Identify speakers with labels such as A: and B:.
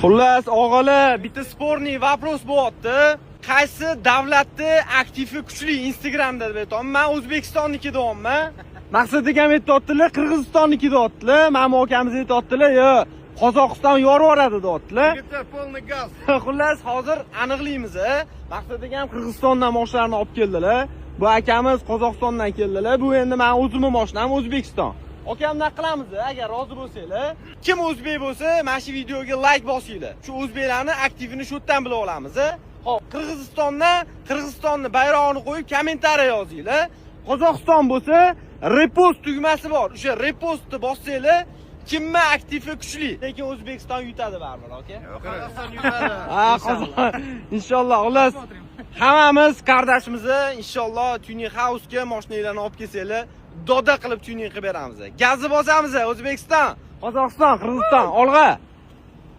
A: Xullas, og'alar, bitta спорный вопрос bo'lyapti. Qaysi davlatni aktivi kuchli Instagramda deb aytyapman. Men O'zbekistonniki deyapman. Maqsad akam aytyaptilar, Qirg'izistonniki deyaptilar. Mana akamiz aytyaptilar, yo, Qozog'iston yorib yuboradi deyaptilar.
B: Yigitlar, полный газ.
A: Xullas, hozir aniqlaymiz. Maqsad akam Qirg'izistondan moshinlarni olib keldilar. Bu akamiz Qozog'istondan keldilar. Bu endi men o'zimni moshinam, O'zbekiston. Akam, nima qilamiz, agar rozi bo'lsanglar, kim o'zbek bo'lsa, mana shu videoga layk bosinglar. Shu o'zbeklarni aktivini shu yerdan bilib olamiz. Xo'p, Qirg'izistondan Qirg'izistonni bayrog'ini qo'yib kommentariya yozinglar. Qozog'iston bo'lsa, repost tugmasi bor. O'sha repostni bossanglar, kimni aktivi kuchli. Lekin O'zbekiston yutadi baribir, aka.
B: Qozog'iston yutadi.
A: Ha, Qozog'iston. Inshaalloh, xullas, hammamiz qardoshimizni inshaalloh Tuning House'ga mashinalarni olib kelsanglar, doda qilib tuning qilib beramiz. Gazni bosamiz, O'zbekiston, Qozog'iston, Qirg'iziston, olg'a.